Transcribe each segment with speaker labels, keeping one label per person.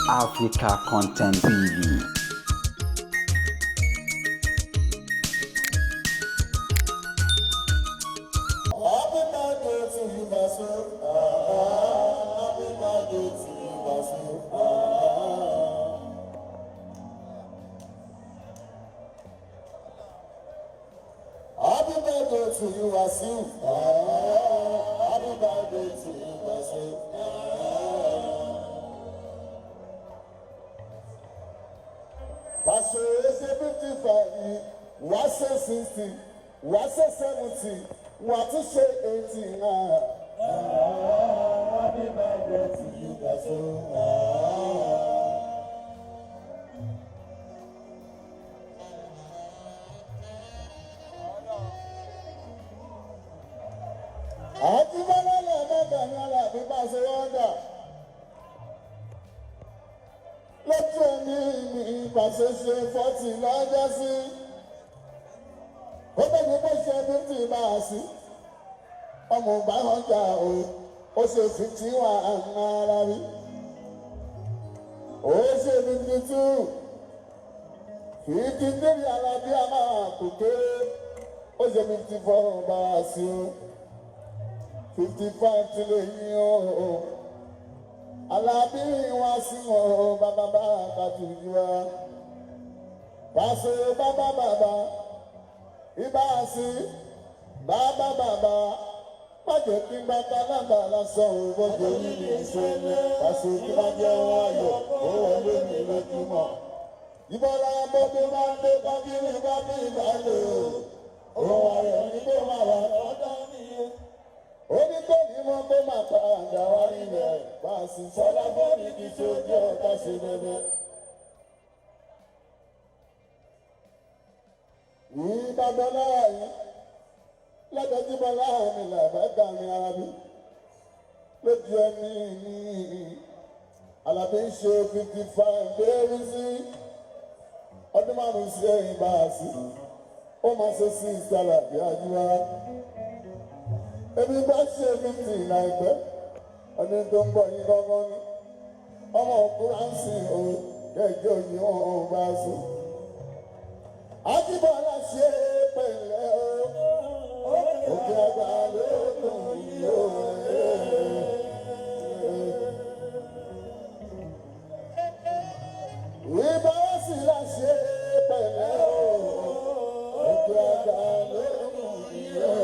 Speaker 1: Africa Content TV.
Speaker 2: Happy birthday to you, Basu. Happy birthday to you, Basu. Happy birthday to you, Basu. Happy birthday to you, Basu. Basu ṣe 55, wá ṣe 60, wá ṣe 70, wá tún ṣe 80 náà. Happy birthday to you, Basu. Àjíbọ́lá lẹ́ẹ̀mẹ́ta ní Alábí Paso Wonder. Lójú ẹ̀mí mi, Paso ṣe 40 lọ́jọ́ sí. Ó bẹ̀rẹ̀ bó ṣe 50 bá a sí. Ọmọ ọba ọjà o, ó ṣe 51 náírà rí. Ó ṣe 52, 53. Alábí a máa kò kéré. Ó ṣe 54 bá a sí o. 55 tí lè yín o. Alábí wá sí wọn bàbá bá kàtó yí wa. Paso bàbá bàbá, ibà sí bàbá bàbá. Má jẹ́ kí n bá kálábà lásán ò bọ́jọ́ yìí ní ìṣẹ̀lẹ̀. Paso kí bá jẹ́ wọn ayọ̀, ó wọlé mi lójúmọ́. Ìbọ̀lá bọ́dé máa ń dé kábírí bá bí ìbálẹ̀ o. Òun ayọ̀ ní kó máa wà lọ́dọ̀ mi. Ó ní kò ní mọ́ kó máa padà wá nílẹ̀. Bá a sì sọ́lá bọ́ọ̀lì kì í ṣe ojú ọ̀tá ṣe bẹ́ẹ̀. Ìbàdàn lára yìí lọ́dọ̀júmọ́ láàmì làbágà mi Alábí lójú ẹni ní Alábí ń ṣe 55 dérí sí ọdún 5 sí ẹ̀yìn bá a sí ó máa ṣe sí Alábí àjúwá. Èmi bá ṣe 50 láìpẹ́, ọdún tó ń bọ̀ yín gángan ni ọmọ òkúra ń sìn o kẹjọ yìí wọn ò bá a sùn. Ajíbọ́lá ṣe pẹ̀lẹ́ o, òkè àgbà ló dùn yìí o. Ìbáwá sì la ṣe pẹ̀lẹ́ o, òkè àgbà ló dùn yìí o.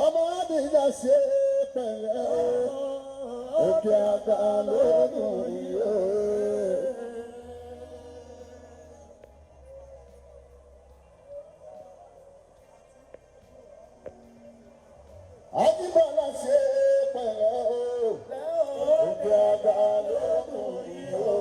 Speaker 2: Ọmọ Adìyẹ ṣe pẹ̀lẹ́ o, òkè àgbà ló dùn yìí o. Ajíbọ́lá ṣe pẹ̀lẹ́ o, òkè àgbà ló dùn yìí o.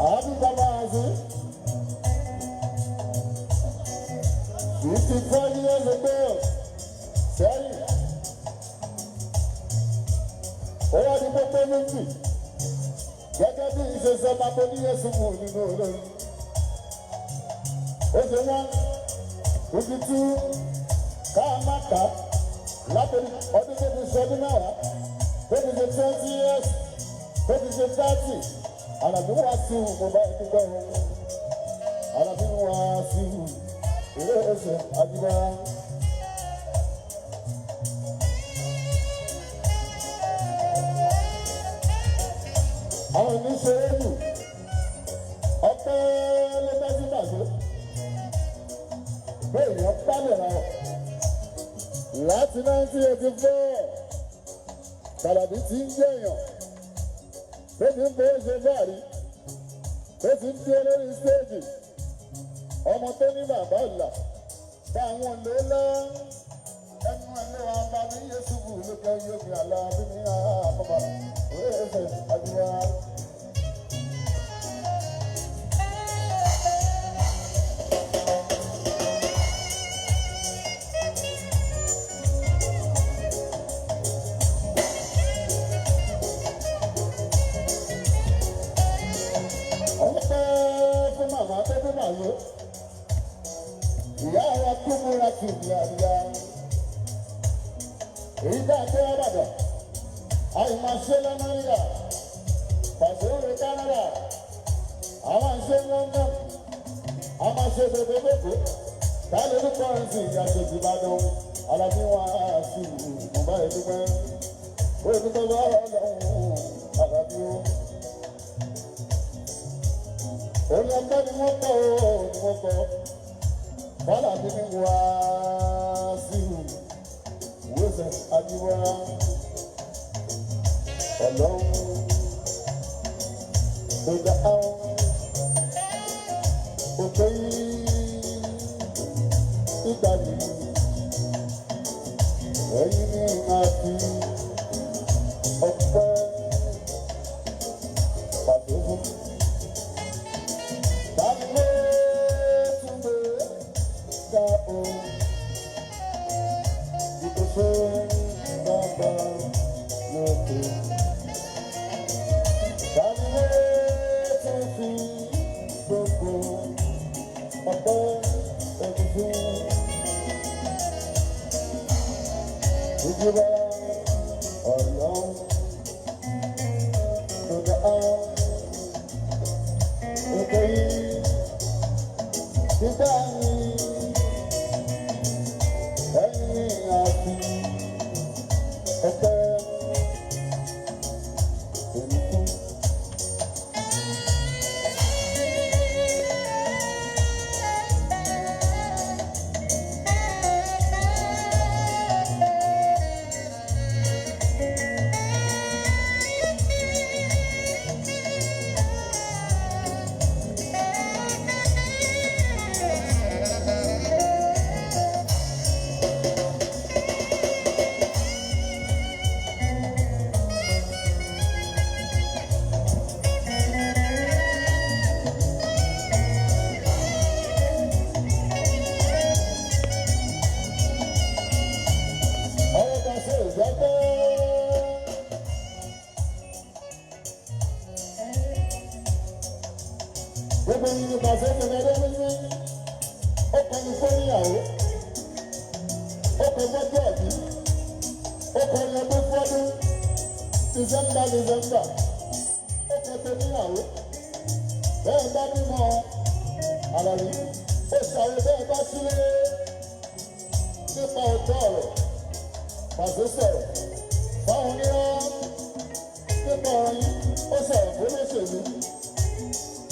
Speaker 2: Àbí bàbá àti 54 years ago sẹ́yìn, ó wá ní gbogbo méjì gẹ́gẹ́ bí ìṣesẹ́ máa bọ́ ní Yẹ́sùn mú nínú olórí. Ó ṣe wọ́n 52 ká má kà látòrí ọdún tó fi ṣe ọdún 10, tó fi ṣe 20 years, tó fi ṣe 30. Àlàbí wá sí i, mo bá ẹni gbọ́ o. Àlàbí wá sí i, eré ẹsẹ̀ àdìbá. Àwọn oníṣẹ́ nù ọpẹ́ ló bá sí pàṣẹ bẹ́ẹ̀ yẹn pálẹ̀ ra ọ̀ láti 1984. Tàlàbí ti ń jẹ̀yàn tó ti ń fowó ṣe fàárí, tó ti ń dúró lórí stage. Ọmọ tó ní bàbá ọ̀la táwọn ló lọ ẹnu ẹ̀ ló wà bá mi Yéṣubù lókè yóò fi àlọ́ bí mi àbọ̀bà òye ẹsẹ̀ àdúrà. Ọpẹ́ fún màmá tó bí màlúù, ìyá wa kú múra tù ní àríyá èyí tá a gbé ọ̀bàdàn àìmáṣe l'Amẹ́ríkà, pàṣẹ òwe Canada, àwọn àṣẹ London, àmàṣe gbogbo gbogbo táyé ní kọrìnsì ìyàṣẹ Ìbàdàn. Alábí wa sí mo bá yẹ dúpẹ́, ó dúpẹ́ bá Ọlọ́run Alábí ó. Orí ọgbẹ́ ni wọ́n kọ́ ó ni wọ́n kọ́ bọ́lá bí ní wá sí wíṣẹ̀ àdìwá Ọlọ́run tó dá àwọn òkè ìgbà yìí, ẹ̀yin ní máa fi ọpẹ́ pàdé fún. Tani ló tún gbé ga o? Ìkóso bàbá lókè. Tani ló tún fi gbogbo ọpẹ́ ẹ̀kú fún? Ìjọba Ọlọ́run tó dá òkè ìgbà yìí, ẹ̀yin àti ọpẹ́ èmi fún. Ọwọ́ kan ṣe ìgbàgbọ́. Gbogbo yìí ni pàṣẹ ti rẹ̀ wíwí. Ó kọ́ ni fún ìyàwó. Ó kọ́ fọ́jọ́ ọ̀bí. Ó kọ́ ni ọdún fọ́dún. December, December. Ó kọ́ tó níyàwó. Bẹ́ẹ̀ bá bímọ àlàyé. Ó ṣàwọ̀ bẹ́ẹ̀ bá sílé nípa ọjọ́ ọ̀rọ̀. Pàṣẹ sọ̀rọ̀ fáwọn onírọ́ nípa ọ̀rọ̀ yìí, ó sọ̀rọ̀ fún olóṣèlú.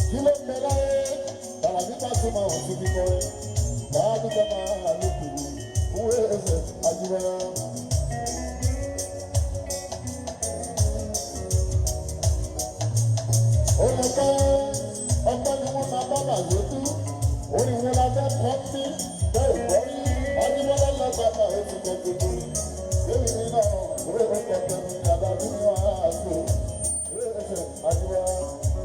Speaker 2: Kí ló ń bẹ láyé? Tàlàbí Pasuma ò tún fi kọrin. Láàbí tó máa lókè fún ẹsẹ̀ àjùmọ̀. Ó lọ pẹ́ ọpẹ́ ni wọ́n máa bá bàjẹ́ tú. Orin wọn la fẹ́ kọ́ sí bẹ́ẹ̀ gbọ́ rí. Ajíbọ́lá lọ́gbàgbà ó ti kọ gbogbo. Èmi náà ó kọ tẹ̀mí àbábí ní wàhálà ẹsẹ̀ àjùmọ̀.